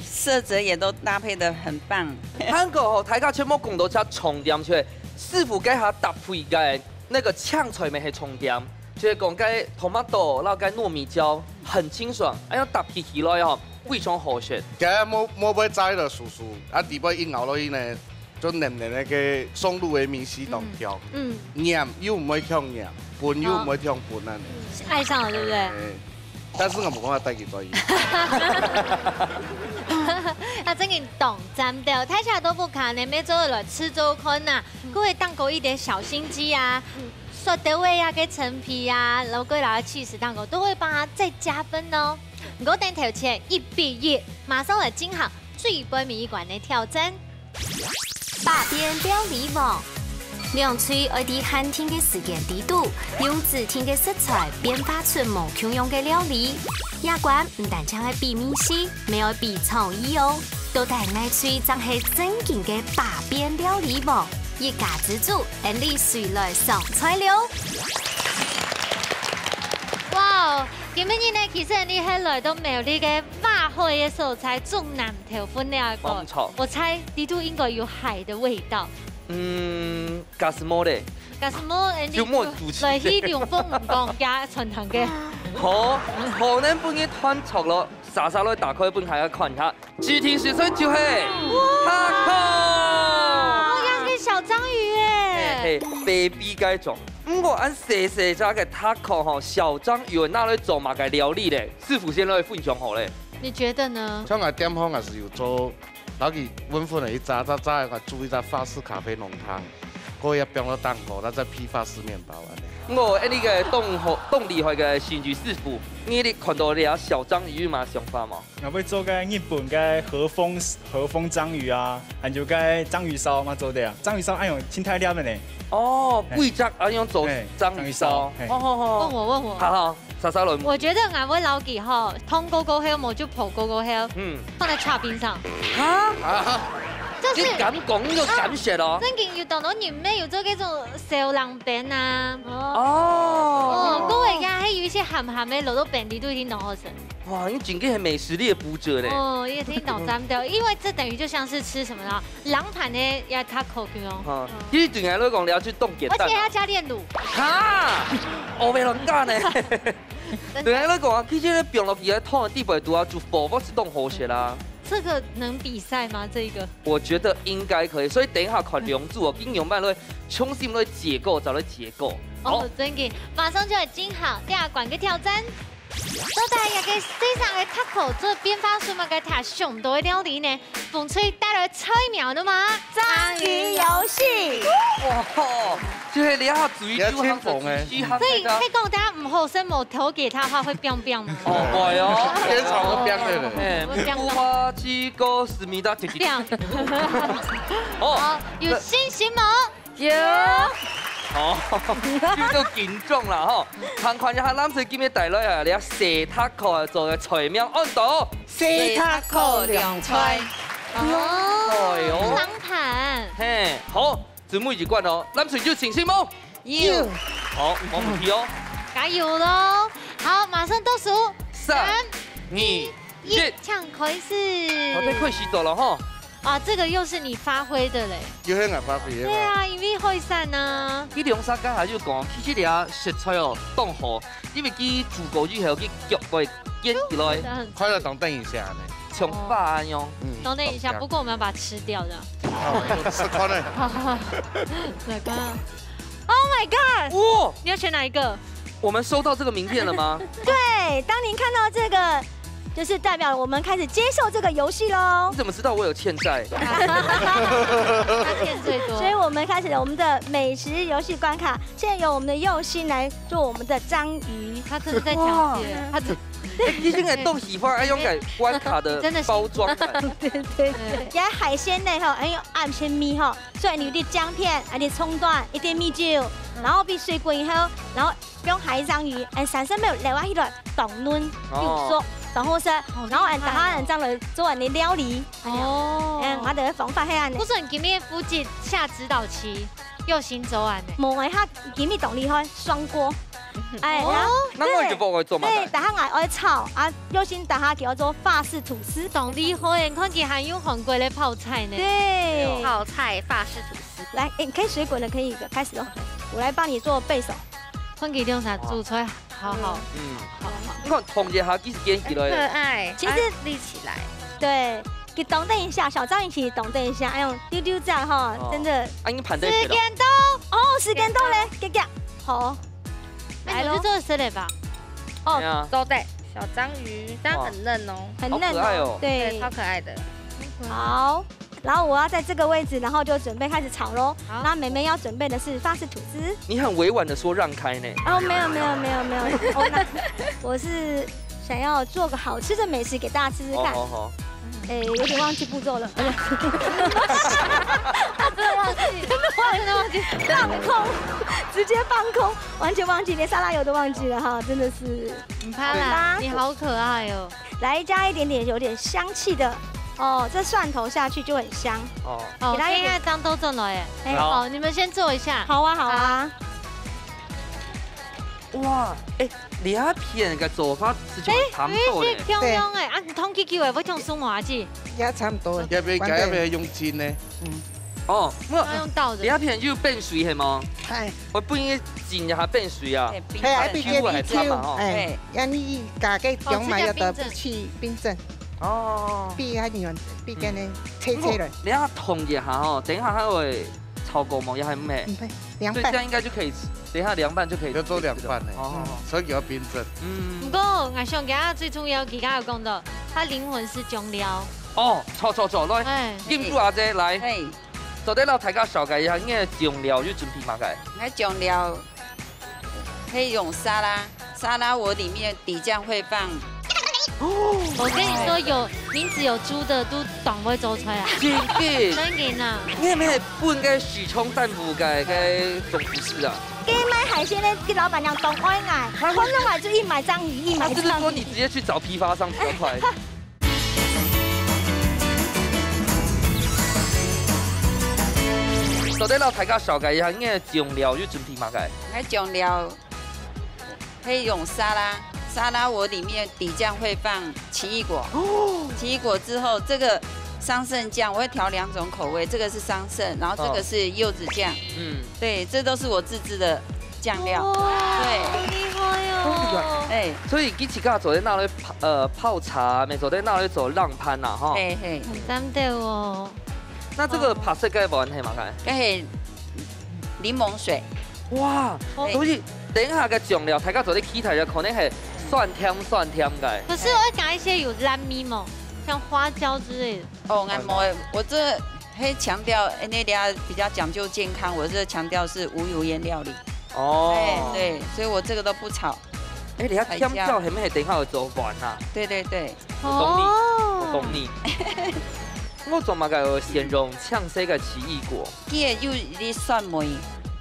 色澤也都搭配得很棒。還過吼，大家全部講到這重點，就係師傅該下搭配个那個青菜乜係重點，就係講該tomato摎該糯米椒很清爽，哎呀搭配起來吼，非常好食。今日無，無愛炸个酥酥，啊，底背一咬落去呢，就黏黏个松露个味緒當香。嗯。嗯。黏又毋會忒黏，粉又毋會忒粉恁樣。愛上了，對不對？哎。 但是𠊎無辦法帶佢轉去。啊，真个當讚的，大家都不看呢，每週來試做看吶，各位當過一點小心機啊，說的話呀，跟陳皮啊，然後過來的起司當過，都會幫他再加分哦。毋過等頭前一比一，馬上來進行最尾一關的挑戰。 百變料理王。兩隊愛在限定个時間裡肚，用指定个食材變化出無共樣个料理。這關毋單淨愛比味緒，乜愛比創意哦。到底哪隊正係正經个百變料理王？一家之煮，𫣆俚隨來上菜了。哇哦，今晡日呢，其實𫣆俚係來到苗栗个 外海个所在，中南投分了个。沒錯。我猜裡肚應該有海的味道。嗯，假使無咧？假使無，就無主持。來去龍鳳毋講，加傳統个。好，可能分你斷著咯，煞煞來打開分大家看一下。指定食材就係taco。哇，有隻小章魚耶！嘿，嘿，baby該種。毋過恁細細隻个taco吼，小章魚拿來做麼个料理咧？師傅先來分享好咧。 你覺得呢？像𠊎店方也係有做然後佢溫粉个一炸，炸炸个話煮一隻法式咖啡濃湯，過後也放落當口，那再配法式麵包恁樣。我恁呢个當好當厲害个新居師傅，你看到這小章魚有麼想法無？𠊎會做个日本个和風和風章魚啊，還有个章魚燒嘛做得啊。章魚燒恁樣清淡點个呢。哦，哎。歸隻恁樣做哎，章魚燒。章魚燒，哎。好好好。問我問我。好好。 莎莎來。我覺得𠊎會摎佢吼，燙過過後，無就烰過過後，嗯。放在刨冰上。哈？啊，就是你敢講，你就敢食哦？正經有當多人乜有做該種燒冷冰啊。哦。哦，各位家還有一些鹹鹹个，落到冰裡肚一定當好食。哇，你真个係美食界个舞者咧。哦，一定當讚的，因為這等於就像是吃什麼呢？冷盤个也較口感哦。哈，其實對𠊎來講，了解當簡單啊。而且還要加煉乳。哈，我沒人幹呢。 等下來講啊，其實你放落去个湯个底背肚啊，就火鍋是當好食啦。這個能比賽嗎？這一個？我覺得應該可以，所以等一下看兩組哦，嗯。今日慢慢來重新來結果，再來結果。哦，好。正經，馬上就來進行第二關个挑戰。到底這個世上个taco做變化係麼个，大家想到个料理呢？ 紅隊帶來菜名了嗎？章魚遊戲。哇，就係這下最久還在繼續，這一刻講大家毋好食無，投給他的話會冰冰嗎？哦，會哦。現場會冰的嘞。哎，會冰的。無花枝果思密達，滴滴滴。冰。哦，好，有信心無？ 有。哦，就緊張啦吼。還看一下藍隊今日帶來啊，這細taco做个菜名安到。細taco涼菜。哦。哎喲。冷盤。嘿，好，最尾一關哦，藍隊有信心無？有。好，無問題哦。加油囉！好，馬上倒數。三、三、二、 一，請開始。好，這開始做了吼。啊，這個又是你發揮的嘞。又係𠊎發揮个嘛。對啊，因為海產啊。佢兩儕剛才就講，其實這食材哦，當好，因為佢煮過以後，佢腳會堅起來。真的很快樂，當等一下呢。像肉恁樣。嗯，等等一下，當香。不過我們要把它吃掉，這樣。哦，食看呢。好，好，好。來看啊。Oh my god！哇！你要選哪一個？ 我們收到這個名片了嗎？對，當您看到這個，就是代表我們開始接受這個遊戲囉。你怎麼知道我有欠債？他欠最多。所以我們開始了我們的美食遊戲關卡，現在由我們的佑星來做我們的章魚。他真的在搶劫，哇。他真哎，你現在都喜歡愛用个關卡的真的是包裝的。對，對，對。對。也海鮮類吼，還有暗鮮米吼，所以你的薑片，還有蔥段，一點米酒，嗯。然後煏水滾以後，然後 用海章魚，嗯，三十秒留下去來當嫩，哦。又熟，當好食。好厲害哦。然後嗯，大家嗯，這樣來做恁呢料理。哦。嗯，𠊎兜个方法係恁呢。不是，你今日負責下指導棋，又行走恁呢。無欸，佢今日當厲害，雙鍋。哎，哦。然後，那𠊎就不會做嘛。對，大家𠊎愛炒啊，又先大家叫做法式吐司。當厲害欸，你看佢還用韓國个泡菜呢。對。泡菜法式吐司。來，欸，可以水滾了，可以了，開始囉。我來幫你做背手。 看佢兩儕煮出來，好好。嗯。好好。你看，動一下，其實堅起來。很可愛，其實啊，立起來。對，佢動等一下，小章魚其實動等一下，哎喲，溜溜仔吼，哦。真的。啊，已經盤在一起了。時間到。哦，時間到咧，遽遽，好。那你們就做得吃了吧？來囉。對啊。哦，做得，小章魚，但很嫩哦。哇，很嫩哦，好可愛哦。對。對，超可愛的。好。 然後我要在這個位置，然後就準備開始炒囉。好。那妹妹要準備的是法式吐司。你很委婉地說讓開呢。哦，沒有，沒有，沒有，沒有。哦，那我是想要做個好吃的美食給大家吃吃看。好，好，好。欸，有點忘記步驟了。真的忘記。真的忘記。真的忘記。放空，直接放空，完全忘記，連沙拉油都忘記了哈，真的是。不怕啦，好吧。你好可愛哦。 來加一點點有點香氣的，哦，這蒜頭下去就很香。哦。哦，給它一點。現在當多正來耶。哎。好。哦，你們先坐一下。好啊，好啊。好。哇，欸，這片个做法係像差不多咧。欸，有一些共樣欸，啊，你通去救欸，我通送麻吉。也差不多。要不要，要不要用煎呢？嗯。哦，那要用倒的。這片就冰水係無？哎。我不應該煎一下冰水啊？哎，冰塊。哎，冰塊，Q還差嘛，吼。哎。哎。 恁呢加个薑嘛，哦，這叫冰鎮。愛得去冰鎮。哦。比較軟，比較呢，嗯。脆脆的。毋過，你愛燙一下吼，等一下還會炒過無？也還毋會。毋會，涼拌。所以這樣應該就可以吃，等一下涼拌就可以吃。要做涼拌的，哦。所以要冰鎮。嗯。毋過，𠊎想今日最重要，佢剛剛有講到，它靈魂是醬料。哦，坐坐坐，來，哎。金珠阿姐來，哎。做得摎大家紹介一下，你个醬料有準備麼个？𠊎醬料，係用沙拉，沙拉我裡面底醬會放。我跟你說，有名字有豬的都當會做菜啊。真个？真个啊。你係毋係分該市場擔負个該總廚師啊？該賣海鮮个，該老闆娘當愛𠊎，看到𠊎就一買章魚，一買章魚。他是不是說你直接去找批發商比較快？ 做得摎大家紹介一下，你个醬料有準備麼个？𠊎醬料，係用沙拉，沙拉我裡面底醬會放奇異果，奇異果之後，這個桑葚醬我會調兩種口味，這個是桑葚，然後這個是柚子醬。嗯。對，這都是我自製的醬料。哇，對。好厲害哦。哎。所以佢自家做得拿來泡，呃，泡茶，也做得拿來做冷盤啊，吼。嘿，嘿。很讚的哦。那這個白色个碗係麼个？該係檸檬水。哇，哦。所以等一下个醬料，大家做得期待一下，可能係酸甜酸甜个。可是我會加一些有辣味無，像花椒之類的。哦，𠊎無，我這，嘿，強調，哎，那裡啊比較講究健康，我是強調是無油煙料理。哦。哎，對，所以我這個都不炒。哎，你看甜椒係毋係等一下會做飯啊？對，對，對。 我懂你，哦。我懂你。我做麼个愛先用青色个奇異果？佢有一粒酸味，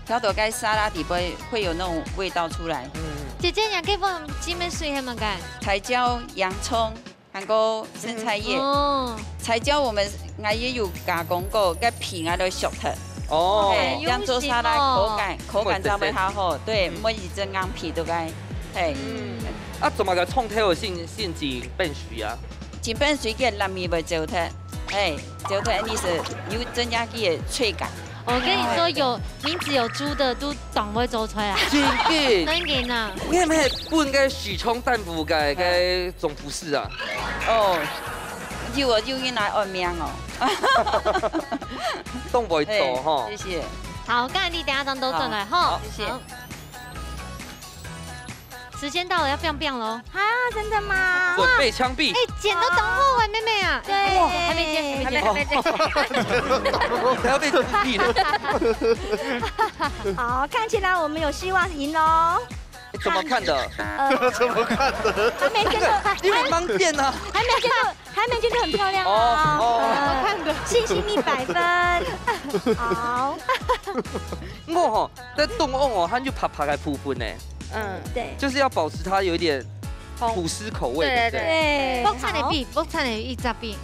調到該沙拉底背會有那種味道出來。嗯。姐姐，你還可以放雞尾水，還有麼个？彩椒、洋蔥，還有生菜葉。哦。彩椒我們，𠊎也有加工過，該皮𠊎都削忒。哦。哎，用做沙拉口感，哎，用心哦。口感才會較好。對，嗯。毋會一直硬皮，對不對？嘿。嗯。啊，做麼个蔥頭愛先，先浸冰水啊？ 浸冰水个辣味會走忒，哎，走忒，意思有增加佢个脆感。我跟你說，哎。有名字有豬的都當會做菜啊。真个？真个啊。你係毋係分該市場擔負个，該總廚師啊？哦，有哦，有人來愛名哦。當會做吼。哎，謝謝。好，該你等下正倒轉來吼。好，謝謝。好。 時間到了，要biang biang囉。啊，真的嗎？準備槍斃。哎，剪得當好哎，妹妹啊。對。哇，還沒剪，還沒剪。還沒，還沒剪。還要被槍斃了。好，看起來我們有希望贏囉。哎，怎麼看的？呃，怎麼看的？還沒剪到，因為盲點啊。還沒剪到，還沒剪到很漂亮啊。哦，哦。呃，怎麼看的？信心一百分。好。我吼， 該中央哦，還有白白个部分呢。嗯。對。就是要保持它有一點紅。吐司口味，對不對？對，對。對。薄層个比，薄層个一隻比，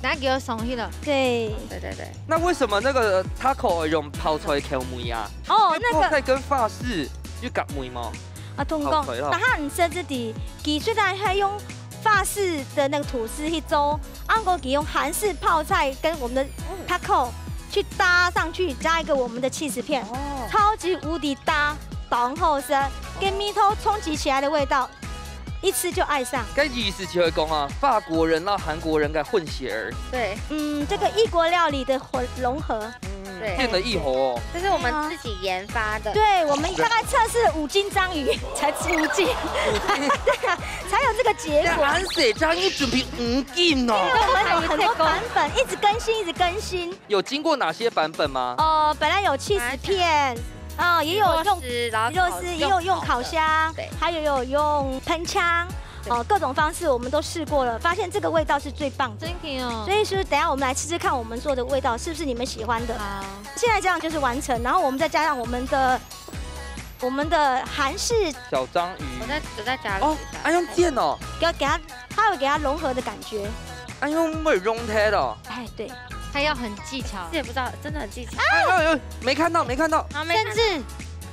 那給我鬆去了。對。對，對，對。那為什麼那個taco用泡菜口味啊？哦，那個泡菜跟法式有合味嗎？啊，同你講，泡菜咯。但係毋係自己，佢雖然係用法式的那個吐司去做， 啊，毋過佢用韓式泡菜跟我們的taco去搭上去，加一個我們的起司片，哦。超級無敵搭，當好食，跟味道衝擊起來的味道，一吃就愛上。該意思就係講啊，法國人摎韓國人个混血兒。對。嗯，這個異國料理的混，融合。嗯，對。變得異國哦。這是我們自己研發的。對，我們大概測試五斤章魚，才五斤，五斤。對啊，才有這個結果。那恁細隻，你準備五斤哦。因為我們有很多版本，一直更新，一直更新。有經過哪些版本嗎？哦，本來有起司片，啊，也有用肉絲，然後烤，肉絲，也有用烤箱，用烤的。對。還有，有用噴槍，對。哦，各種方式我們都試過了，發現這個味道是最棒的。真的哦。所以是不是等一下我們來吃吃看我們做的味道是不是你們喜歡的？好。現在這樣就是完成，然後我們再加上我們的，我們的韓式小章魚。我再，我再加了一下。哦，哎，用煎哦。給它，給它，它有給它融合的感覺。哎，用，會融開的哦。哎，對。它要很技巧。這也不知道，真的很技巧。哎呦，哎呦，沒看到，沒看到。好，沒看到。甚至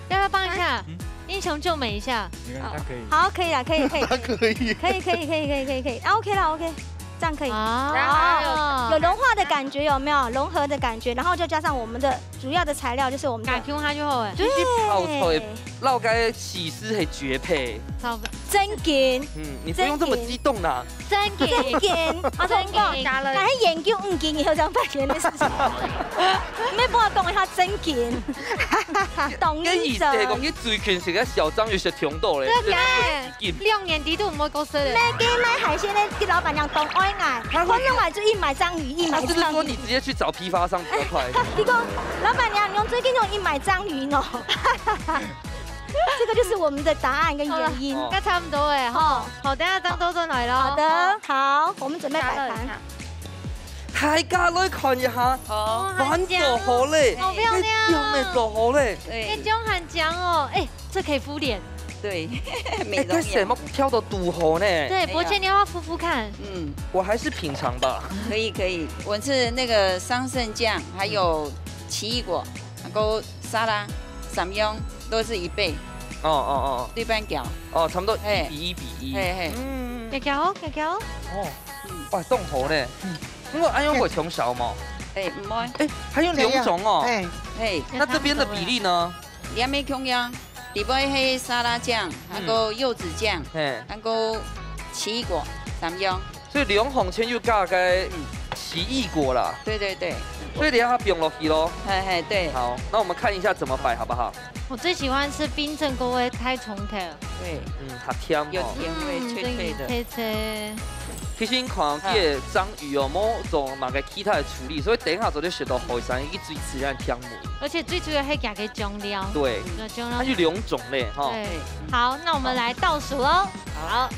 要不要幫一下？嗯。英雄救美一下。沒關係，他可以。好，可以啦，可以，可以，可以。他可以。可以，可以，可以，可以，可以，可以。啊，OK啦，OK，這樣可以。啊。然後還有，有融化的感覺，有沒有？融合的感覺，然後就加上我們的主要的材料，就是我們的，打Q它就好欸。對。其實泡菜摎該起司很絕配。超讚。真緊。嗯，你不用這麼激動啦。真緊。真緊。啊，真緊。真緊。加了。還研究五斤以後這樣半年的事情。沒辦法講。佢正經，當認真。佢意思係講，佢最近食个小章魚食忒多咧，真个，食到幾斤。兩年底都毋會過食咧。該賣海鮮个，該老闆娘當愛𠊎，佢攏來就一買章魚，一買章魚。他是不是說你直接去找批發商比較快？佢講，老闆娘，你最近都一買章魚呢？這個就是我們的答案跟原因。好了，哦。該差不多欸，吼。哦。好，等下張多多來囉。好的，好，我們準備擺盤。大家來看一下，哦。盤做好咧，好漂亮哦。該醬也做好咧。對。該醬很香哦，欸，這可以敷臉。對，美容欸，該色目調到堵好呢。對，哎呀。伯謙，你要不要敷敷看？嗯。我還是品嚐吧。可以，可以，我是那個桑葚醬，還有奇異果，還有沙拉，三樣都是一倍。哦，哦，哦。對半攪。哦，差不多一比一比一。嘿。嘿，嘿。嗯。攪攪哦，攪攪哦。哦。嗯。哇，當好呢。嗯。 不過恁樣會忒少無？哎，毋會。哎，還有兩種哦。哎。嘿。那這邊的比例呢？兩樣共樣，裡背係沙拉醬，嗯。還有柚子醬，嘿。還有奇異果，三樣。所以兩項全有加个，嗯。奇異果啦。對，對，對。所以等一下放落去咯。嘿，嘿，對。好，那我們看一下怎麼擺，好不好？ 我最喜歡吃冰鎮過个大蔥頭。對。嗯，較甜哦。有甜味，嗯，脆脆的。對，脆脆。其實你看，嗯。這个章魚哦，無做麼个其他的處理，所以等一下做得食到海產，佢最自然甜味。而且最主要係加个醬料。對。嗯。有醬料。它有兩種咧，哈。對。好，那我們來倒數哦。好。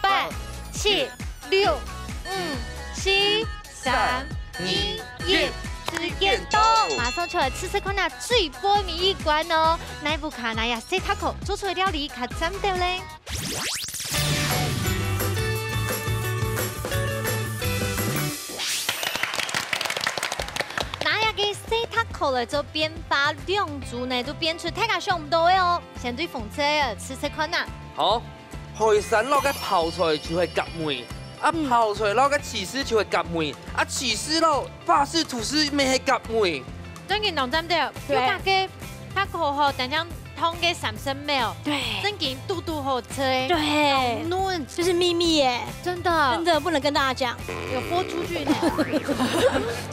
八、七、六、五、四、 三、二、一，時間到！馬上就來試試看啊，最尾一關哦。哪一部卡那呀，細塔可做出來料理較讚兜咧？那呀个細塔可來做變化，兩組呢都變出大家想毋到个哦。先對紅隊試試看啊。好。 海產摎个泡菜就係合味，啊，嗯。泡菜摎个起司就係合味，啊，起司摎法式吐司乜係合味。正經當讚个，對。有大家，佢好好，等下燙个三十秒，對。正經嘟嘟好食，對。好嫩，就是秘密耶，真的。真的不能跟大家講。有播出去呢。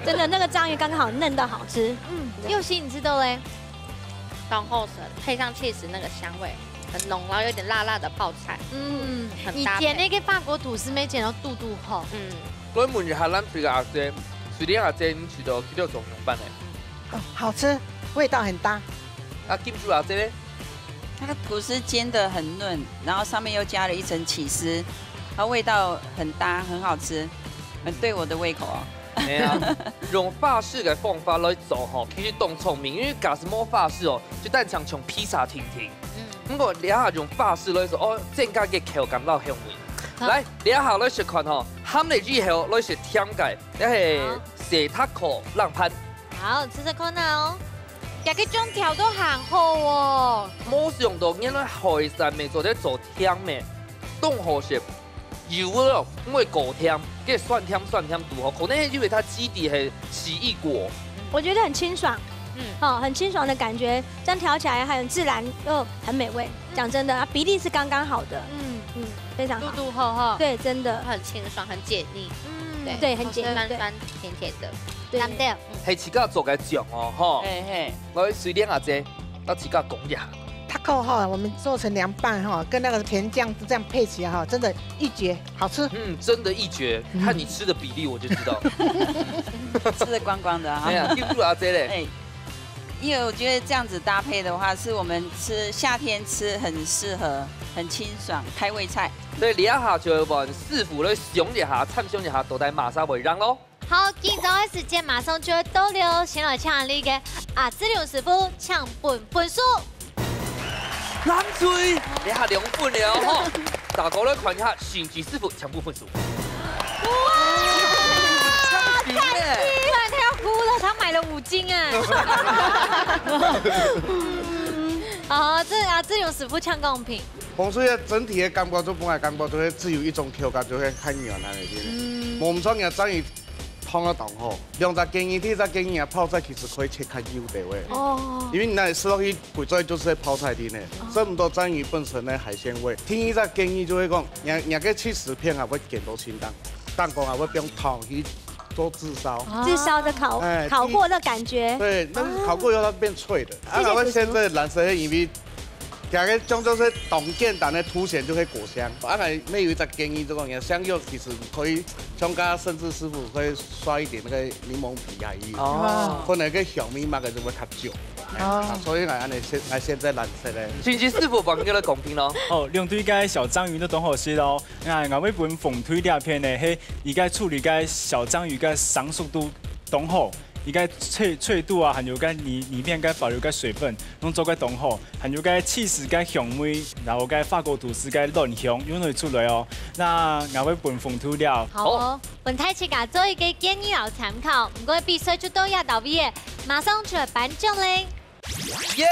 真的，那個章魚剛剛好嫩到好吃。嗯，佑希，你吃到嘞？當好吃，配上起司那個香味。 很濃，然後有點辣辣的泡菜，嗯，很搭配。以前那個法國吐司乜煎到嘟嘟好。嗯。來問一下咱這個阿姐，水蓮阿姐，你試到佢兜做仰般呢？哦，好吃，味道很搭。啊，金珠阿姐呢？那個吐司煎得很嫩，然後上面又加了一層起司，它味道很搭，很好吃，很對我的胃口哦。 係啊，用法式个方法來做吼，其實當聰明，因為假使無法式哦，就單淨像披薩定定。嗯。毋過這下用法式來做，哦，增加个口感摎香味。好。來，這下來試看吼，鹹了以後來試甜个，這係好。Setako冷盤。好，試試看啊哦。這個醬調到還好哦。無想到原來海產乜做得做甜个，當好食。 有哦，因為夠甜，該酸甜酸甜拄好，可能因為它基底係奇異果。我覺得很清爽，嗯。哦，很清爽的感覺，這樣調起來很自然又很美味。講真的，啊，比例是剛剛好的，嗯。嗯，非常好。嘟嘟好哈。對，真的。很清爽，很解膩。嗯。對，很解膩，對。酸酸甜甜的。對。淡淡。嗯。係自家做个醬哦，吼。嘿，嘿。來，水蓮阿姐，摎自家講一下。Taco哈，我們做成涼拌哈，跟那個甜醬這樣配起來哈，真的一絕。 好吃。嗯，真的一絕，嗯。看你吃的比例我就知道。吃得光光的啊。哎呀，金珠阿姐嘞？哎，因為我覺得這樣子搭配的話，是我們吃，夏天吃很適合，很清爽，開胃菜。所以這下就換師傅來想一下，參詳一下，到底麼儕會贏咯。好，緊張个時間馬上就會到了，先來請這個阿志龍師傅請分分數。 藍隊，這下兩分了吼。大家來看一下，神奇師傅全部分數。哇！不然他要哭了，他買了五斤啊。哦，這啊，這有師傅搶公平。紅隊个整體个感覺就本來感覺就係只有一種口感，就係較軟啊，已經。嗯。無毋錯，你章魚燙到當好，兩隻建議，第一隻建議啊，泡菜其實可以切較幼兜仔。哦。因為你那裡吃落去 歸嘴就係泡菜丁呢，哦。食毋到章魚本身个海鮮味。第二隻建議就係講，若，若个起司片啊，會煎到清淡，蛋黃啊，會放糖去做炙燒。炙燒的烤，哎，烤過的感覺。對，但是烤過以後它變脆的。啊，謝謝叔叔。然後現在藍色的，因為這個種就是當簡單的凸顯就會過香。啊，還沒有一隻建議，這種香油其實可以像剛剛盛智師傅可以刷一點那個檸檬皮而已。哦。可能个香味嘛，可能會較久。哎，哦。啊，所以𠊎恁呢先，𠊎先在藍色的。盛智師傅幫你來公平咯。哦，兩隊个小章魚都當好食哦。 啊，𠊎會分紅隊這片呢，係佢个處理个小章魚个生熟度當好，佢个脆，脆度啊，還有个裡，裡面个保留个水分，攏做个當好，還有个起司个香味，然後个法國吐司个卵香，用來出來哦。啊𠊎會分紅隊了。好哦，分大自家做一個建議摎參考，毋過比賽就到這到位了，馬上出來頒獎咧。 耶！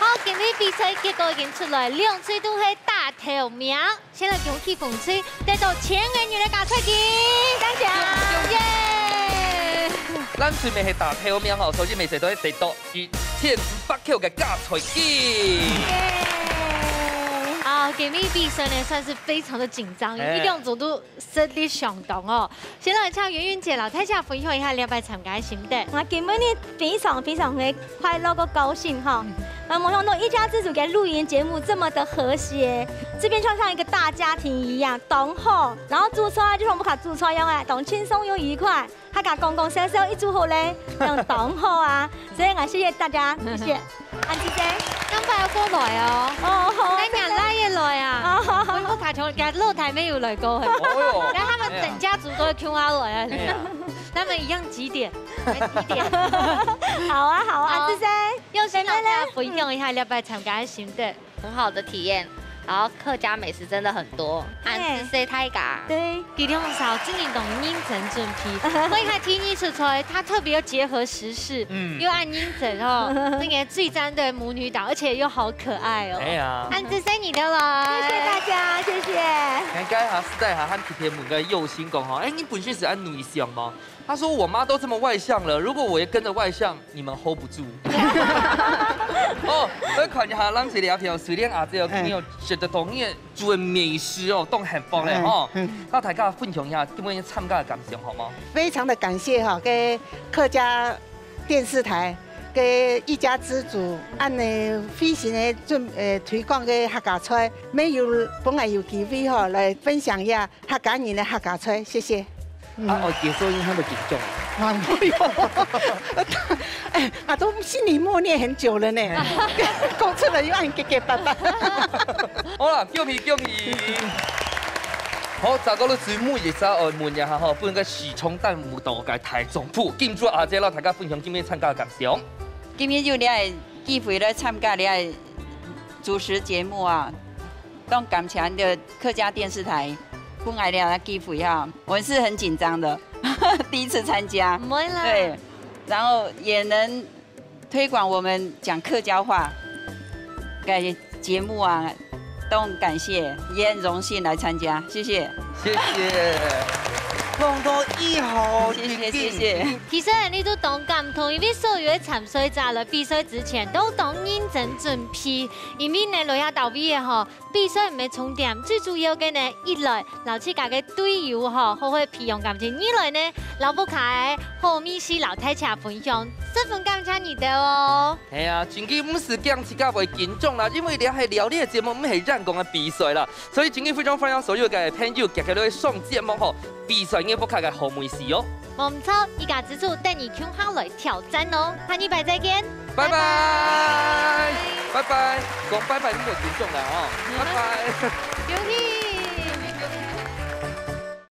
好，今日比賽結果已經出來，兩隊都係打頭名。先來恭喜紅隊，得到千元个加菜金。感謝！耶！藍隊乜係打頭名吼，所以乜係都會得到一千五百塊个加菜金。耶！好，今日比賽呢，算是非常的緊張，因為兩組都實力相當哦。 先來請雲雲姐摎大家分享一下這擺參加个心得。𠊎今晡日非常非常个快樂个高興哈。啊，沒想到一家之煮个錄音節目這麼的和諧，這邊就像一個大家庭一樣，當好。然後煮菜就像屋下煮菜一樣啊，當輕鬆又愉快。大家講講笑笑一煮好咧，樣當好啊。所以𠊎謝謝大家，謝謝。恁仔細。 兩擺過來哦。哦，好，恁樣來也來啊。哦。我，𠊎看從佢老弟乜有來過嘿。哦喲。然後他們等家族都會共下來啊。哎呀。他們一樣幾點？幾點？好啊，好啊，好。恁仔細。用心摎大家分享一下這擺參加个心得。很好的體驗，然後客家美食真的很多，哎。恁仔細大家。對。 佢兩儕真个當認真準備，所以佢第二出菜，佢特別又結合時事，嗯。又恁認真哦，真个最讚的母女檔，而且又好可愛哦。哎呀。恁仔細你兜來。謝謝大家，謝謝。看該下實在下，還特別問个有心講吼，哎，你本身係恁內向嗎？他說我媽都這麼外向了，如果我也跟著外向， 你們hold不住。哦，來看一下，咱這條片，雖然阿姐哦，哎。今天有食得到你个準美食哦，當幸福咧吼。哎，嗯。摎大家分享一下，今晡日參加个感想好嗎？非常的感謝哈，給客家電視台，給一家之煮，恁呢非常的準，呃，推廣个客家菜，乜有，本來有機會吼，來分享一下 客家人个客家菜，謝謝。嗯。啊，哦，解說員還無緊張啊？啊，沒有。哎，啊，都心裡默念很久了呢。講出來又恁結結巴巴。好啦，恭喜恭喜！好，再過來最尾一隻，哦，問一下吼，分該時常等舞蹈个大丈夫，金珠阿姐摎大家分享今晡日參加个感想。今晡日有這个機會來參加這个主持節目啊， 當感謝你的客家電視台，分𠊎這个機會哈，我是很緊張的，第一次參加。毋會啦。對，然後也能推廣我們講客家話个節目啊，當感謝，也很榮幸來參加，謝謝。謝謝。講到一號，謝謝，謝謝。其實你都當感動，因為所有个參賽者來比賽之前都當認真準備，因為呢，來到位个吼， 比賽毋係重點，最主要个呢，一來摎自家个隊友吼，好好培養感情；二來呢，摎屋下个好味緒摎大家分享，十分感謝你兜哦。係啊，真个毋使驚自家會緊張啦，因為這係料理个節目，毋係演講个比賽啦。所以真个非常歡迎所有个朋友，逐家都會上節目吼，比賽个屋下个好味緒哦。 無毋著，一家之煮等你共下來挑戰哦！下禮拜再見，拜拜。拜拜。講拜拜，你莫緊張啦哦。拜拜。恭喜